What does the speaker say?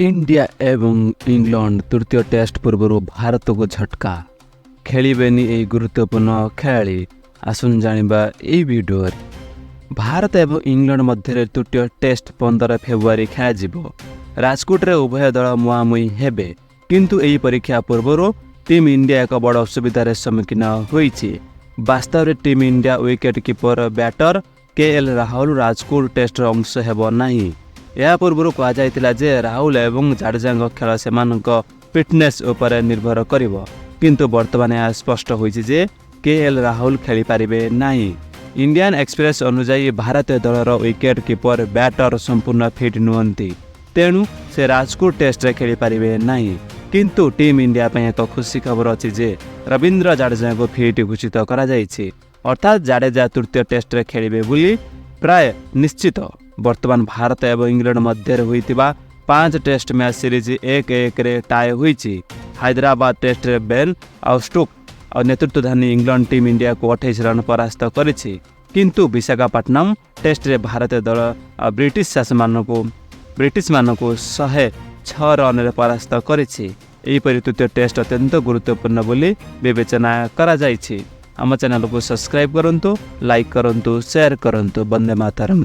India ଏବଂ England ତୃତୀୟ test ପୂର୍ବରୁ ଭାରତକୁ ଝଟକା। ଖେଳିବେନି ଏହି ଗୁରୁତ୍ୱପୂର୍ଣ୍ଣ ଖେଳାଳି। ଆସନ୍ତୁ ଜାଣିବା ଏହି ଭିଡ଼ିଓରେ। ଭାରତ ଏବଂ ଇଂଲଣ୍ଡ ମଧ୍ୟରେ ତୃତୀୟ ଟେଷ୍ଟ 15 ଫେବୃଆରୀ ଖେଳାଯିବ। ରାଜକୋଟରେ ଉଭୟ ଦଳ ମୁହାଁମୁହିଁ ହେବେ। କିନ୍ତୁ ଏହି ପରୀକ୍ଷା ପୂର୍ବରୁ ଟିମ୍ ଇଣ୍ଡିଆ ଏକ ବଡ଼ ଅସୁବିଧାରେ ସମ୍ମୁଖୀନ ହୋଇଛି। ବାସ୍ତବରେ team India wicket keeper batter K L Rahul Rajkot ଟେଷ୍ଟର ଅଂଶ ହେବ ନାହିଁ। ଏହା ପୂର୍ବରୁ କୁହାଯାଇଥିଲା ଯେ ରାହୁଲ ଏବଂ ଜାଡେଜାଙ୍କ ଖେଳ ସେମାନଙ୍କ ଫିଟନେସ୍ ଉପରେ ନିର୍ଭର କରିବ। କିନ୍ତୁ ବର୍ତ୍ତମାନ ଏହା ସ୍ପଷ୍ଟ ହୋଇଛି ଯେ କେ ଏଲ୍ ରାହୁଲ ଖେଳିପାରିବେ ନାହିଁ। ଇଣ୍ଡିଆନ୍ ଏକ୍ସପ୍ରେସ୍ ଅନୁଯାୟୀ, ଭାରତୀୟ ଦଳର ୱିକେଟ୍ କିପର ବ୍ୟାଟର ସମ୍ପୂର୍ଣ୍ଣ ଫିଟ୍ ନୁହନ୍ତି, ତେଣୁ ସେ ରାଜକୋଟ ଟେଷ୍ଟରେ ଖେଳିପାରିବେ ନାହିଁ। କିନ୍ତୁ ଟିମ୍ ଇଣ୍ଡିଆ ପାଇଁ ଏକ ଖୁସି ଖବର ଅଛି ଯେ ରବୀନ୍ଦ୍ର ଜାଡେଜାଙ୍କୁ ଫିଟ୍ ଘୋଷିତ କରାଯାଇଛି। ଅର୍ଥାତ୍ ଜାଡେଜା ତୃତୀୟ ଟେଷ୍ଟରେ ଖେଳିବେ ବୋଲି ପ୍ରାୟ ନିଶ୍ଚିତ। ବର୍ତ୍ତମାନ ଭାରତ ଏବଂ ଇଂଲଣ୍ଡ ମଧ୍ୟରେ ହୋଇଥିବା ପାଞ୍ଚ ଟେଷ୍ଟ ମ୍ୟାଚ୍ ସିରିଜ୍ 1-1ରେ ଟାଏ ହୋଇଛି। ହାଇଦ୍ରାବାଦ ଟେଷ୍ଟରେ ବେନ୍ ଆଉ ଷ୍ଟୋକ୍ ଆଉ ନେତୃତ୍ୱାଧୀନ ଇଂଲଣ୍ଡ ଟିମ୍ ଇଣ୍ଡିଆକୁ 28 ରନ୍ ପରାସ୍ତ କରିଛି। କିନ୍ତୁ ବିଶାଖାପାଟନମ ଟେଷ୍ଟରେ ଭାରତୀୟ ଦଳ ଆଉ ବ୍ରିଟିଶ ଶାସମାନଙ୍କୁ ବ୍ରିଟିଶମାନଙ୍କୁ 106 ରନ୍ରେ ପରାସ୍ତ କରିଛି। ଏହିପରି ତୃତୀୟ ଟେଷ୍ଟ ଅତ୍ୟନ୍ତ ଗୁରୁତ୍ୱପୂର୍ଣ୍ଣ ବୋଲି ବିବେଚନା କରାଯାଇଛି। ଆମ ଚ୍ୟାନେଲକୁ ସବସ୍କ୍ରାଇବ୍ କରନ୍ତୁ, ଲାଇକ୍ କରନ୍ତୁ, ସେୟାର କରନ୍ତୁ। ବନ୍ଦେ ମାତରମ୍।